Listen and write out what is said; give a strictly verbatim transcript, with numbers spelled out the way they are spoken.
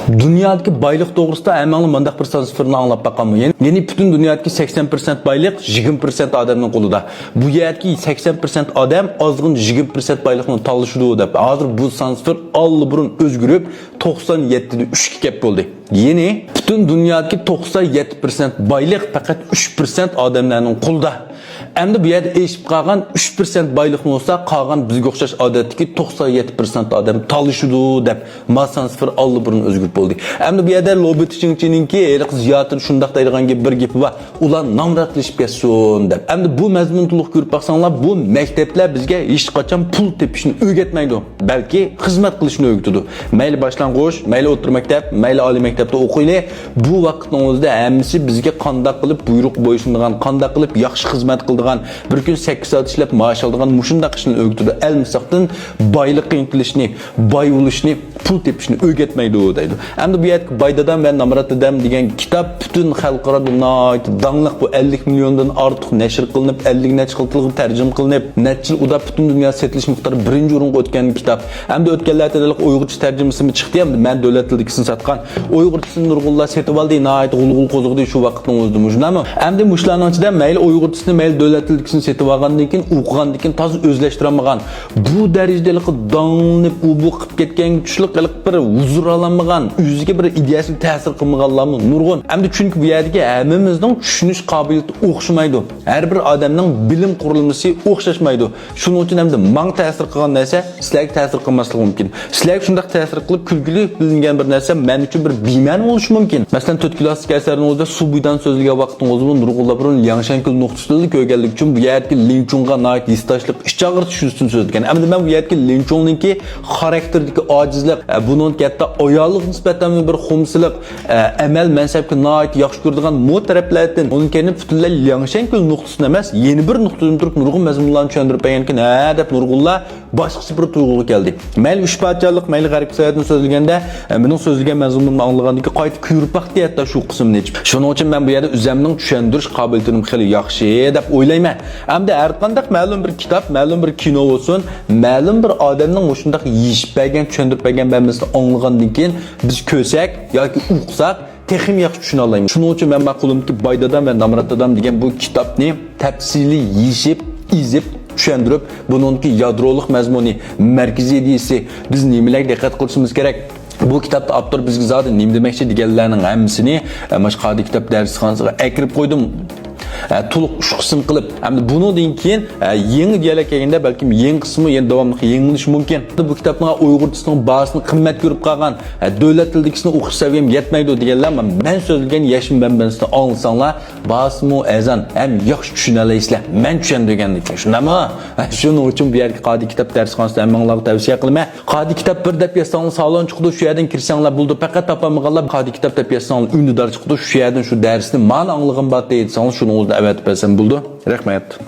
دۇنيادىكى بايلىق توغرىسىدا ھەممەڭلار مۇنداق بىر سان سىفىرنى ئاڭلاپ باققانمۇ؟ يەنى، يەنى پۈتۈن دۇنيادىكى سەكسەن پىرسەنت بايلىق يىگىرمە پىرسەنت ئادەمنىڭ قولىدا. بۇ يەردىكى سەكسەن پىرسەنت ئادەم ئازغىنە يىگىرمە پىرسەنت بايلىقنى تالىشىدۇ دەپ، ھازىر بۇ سان سىفىر ئاللىبۇرۇن ئۆزگىرىپ، توقسان يەتتىدە ئۈچكە كەپ بولدى. يەنى پۈتۈن دۇنيادىكى توقسان يەتتە پىرسەنت بايلىق پەقەت ئۈچ پىرسەنت ئادەملەرنىڭ قولىدا. ئەمدى بۇ يەردە ئېشىپ قالغان ئۈچ پىرسەنت بايلىقنى بولسا، قالغان بىزگە ئوخشاش ئادەتتىكى توقسان يەتتە پىرسەنت ئادەم تالىشىدۇ دەپ، ما سان سىفىر ئاللىبۇرۇن ئۆزگىرىپ بولدى. ئەمدى بۇ يەردە لوبى تىچىڭچىنىڭكى ھېلىقى زىياتىدا شۇنداق دەيدىغان گېپى، بىر گېپى بار. ئۇلار نامراتلىشىپ كەتسۇن دەپ. ئەمدى بۇ مەزمۇننى تولۇق كۆرۈپ باقساڭلار، بۇ مەكتەپلەر بىزگە ھېچقاچان پۇل تېپىشنى ئۆگەتمەيدۇ، بەلكى خىزمەت قىلىشنى ئۆگىتىدۇ. مەيلى باشلانغۇچ، مەيلى ئوتتۇرا مەكتەپ، مەيلى ئالىي مەكتەپتە ئوقۇيلى، بۇ ۋاقىتنىڭ ئۆزىدە ھەممىسى بىزگە قانداق قىلىپ بۇيرۇققا بويسۇنىدىغان، قانداق قىلىپ ياخشى خىزمەت قىلىدىغان، بىر كۈن سەككىز سائەت ئىشلەپ مائاش ئالىدىغان مۇشۇنداق ئىشنى ئۆگىتىدۇ. ئەلمىساقتىن بايلىققا ئىنتىلىشنى، باي بولۇشنى، پۇل تېپىشنى ئۆگەتمەيدۇ دەيدۇ. ئەمدى بۇ يەردىكى باي دادام ۋە نامرات دادام دېگەن كىتاب پۈتۈن خەلقئارادا ناھايىتى داڭلىق، بۇ ئەللىك مىليوندىن ئارتۇق نەشر قىلىنىپ، ئەللىك نەچچە خىل تىلغا تەرجىمە قىلىنىپ، نەچچە يىل ئۇدا پۈتۈن دۇنيا سېتىلىش مىقدارى بىرىنچى ئورۇنغا ئۆتكەن كىتاب. ئەمدى ئۆتكەنلەردە ئۇيغۇرچە تەرجىمىسىمۇ چىقتى، ئەمدى مەن دۆلەت تىلىدىكىسىنى ساتقان. ئۇيغۇرچىسىنى نۇرغۇنلار سېتىۋالدى، ناھايىتى غۇلغۇلا قوزغىدى شۇ ۋاقىتنىڭ ئۆزىدە، مۇشۇنداقمۇ؟ ئەمدى مۇشۇلارنىڭ ئىچىدە مەيلى ئۇيغۇرچىسىنى، مەيلى دۆلەت تىلىدىكىسىنى سېتىۋالغاندىن كېيىن، ئوقۇغاندىن كېيىن تازا ئۆزلەشتۈرەلمىغان، بۇ دەرىجىدە ھېلىقى داڭلىنىپ، ئۇ بۇ قىلىپ كەتكەنگە چۈشلۈك ھېلىقى بىر ھۇزۇر ئالالمىغان، ئۆزىگە بىر ئىدىيەسىگە تەسىر قىلمىغانلارمۇ نۇرغۇن. ئەمدى چۈنكى بۇ يەردىكى ھەممىمىزنىڭ چۈشىنىش قابىلىيىتى ئوخشىمايدۇ. ھەر بىر ئادەمنىڭ بىلىم قۇرۇلمىسى ئوخشاشمايدۇ. شۇنىڭ ئۈچۈن ئەمدى ماڭا تەسىر قىلغان نەرسە سىلەرگە تەسىر قىلماسلىقى مۇمكىن. سىلەرگە شۇنداق تەسىر قىلىپ كۈلكىلىك بىلىنگەن بىر نەرسە مەن ئۈچۈن بىر بىمەنە بولۇشى مۇمكىن. مەسىلەن، تۆت كىلاسسىك ئەسەرنىڭ ئۆزىدە سۇ بويىدان سۆزلىگەن ۋاقتىڭىزمۇ نۇرغۇنلار بۇرۇن لياڭشەنكۆل نۇقتىسىدىن كۆرگەنلىكى ئۈچۈن بۇ يەردىكى لىنچۇڭغا ناھايىتى ھېسداشلىق، ئىچ ئاغرىتىش يۈزىسىدىن سۆزلىگەن. ئەمدى مەن بۇ يەردىكى لىنچۇڭنىڭكى خاراكتېرىدىكى ئاجىزلىق، ئە، بۇنىڭ ھەتتا ئايالىغا نىسبەتەن بىر خۇمسىلىق، ئە، ئەمەل مەنسەپكە ناھايىتى ياخشى كۆرىدىغان مۇ تەرەپلەردىن، ئۇنىڭ كەينىدىن پۈتۈنلەي لياڭشەنكۆل نۇقتىسىدىن ئەمەس، يەنە بىر نۇقتىدىن تۇرۇپ نۇرغۇن مەزمۇنلارنى چۈشەندۈرۈپ بەرگەنكەن، ھە، دەپ نۇرغۇنلار باشقىچە بىر تۇيغۇغا كەلدى. مەيلى ئۈچ پادىشاھلىق، مەيلى غەربكە ساياھەتنى سۆزلىگەندە، ئە، مېنىڭ سۆزلىگەن مەزمۇنۇمنى ئاڭلىغاندىن كېيىن قايتا كۆرۈپ باقتى ھەتتا شۇ قىسىمنى. شۇنىڭ ئۈچۈن مەن بۇ يەردە ئۆزۈمنىڭ چۈشەندۈرۈش قابىلىيىتىم خېلى ياخشى دەپ ئويلايمەن. ئەمدى ھەرقانداق مەلۇم بىر كىتاب، مەلۇم بىر كىنو بولسۇن، مەلۇم بىر ئادەمنىڭ مۇشۇنداق يېشىپ بەرگەن، چۈشەندۈرۈپ بەرگەن مەنبەسىنى ئاڭلىغاندىن كېيىن بىز كۆرسەك ياكى ئوقۇساق، تېخىمۇ ياخشى چۈشىنەلەيمىز. شۇنىڭ ئۈچۈن مەن ماقۇلۇمدىكى باي دادام ۋە نامرات دادام دېگەن بۇ كىتابنى تەپسىلىي يېشىپ، ئېزىپ، چۈشەندۈرۈپ، بۇنىڭدىكى يادرولۇق مەزمۇنى، مەركىزىي ئىدىيىسى، بىز نېمىلەرگە دىققەت قىلىشىمىز كېرەك؟ بۇ كىتابتا ئاپتور بىزگە زادى نېمە دېمەكچى دېگەنلەرنىڭ ھەممىسىنى، ئە، مانا شۇ قادىر كىتاب دەرسخانىسىغا ئەكىرىپ قويدۇم. ئە، تولۇق ئۈچ قىسىم قىلىپ، ئەمدى بۇنىڭدىن كېيىن، ئە، يېڭى دېيەرلەر كەلگەندە بەلكىم يېڭى قىسمى يەنە داۋاملىق يېڭىلىنىشى مۇمكىن. بۇ كىتابنىڭ ئۇيغۇرچىسىنىڭ باھاسىنى قىممەت كۆرۈپ قالغان، ئە، دۆلەت تىلىدىكىسىنى ئوقۇش سەۋىيەم يەتمەيدۇ دېگەنلەر، مەن سۆزلىگەن يەشمە مەنبەسىنى ئاڭلىساڭلار، باھاسىمۇ ئەرزان ھەم ياخشى چۈشىنەلەيسىلەر. مەن چۈشەندۈرگەندىن كېيىن، شۇنداقمۇ؟ شۇنىڭ ئۈچۈن بۇ يەرگە قادىر كىتاب دەرسخانىسىنى ھەممىڭلارغا تەۋسىيە قىلىمەن. قادىر كىتاب بىر دەپ يازساڭلار سالون چىقىدۇ، شۇ يەردىن كىرسەڭلار بولىدۇ. پەقەت تاپالمىغانلار قادىر كىتاب دەپ يازساڭلار ئۈندىدار چىقىدۇ، شۇ يەردىن شۇ دەرسنى مانا ئاڭلىغان بار دېسەڭلار شۇنىڭ ئۆزىنى ئەۋەتىپ بەرسەم بولىدۇ. رەھمەت.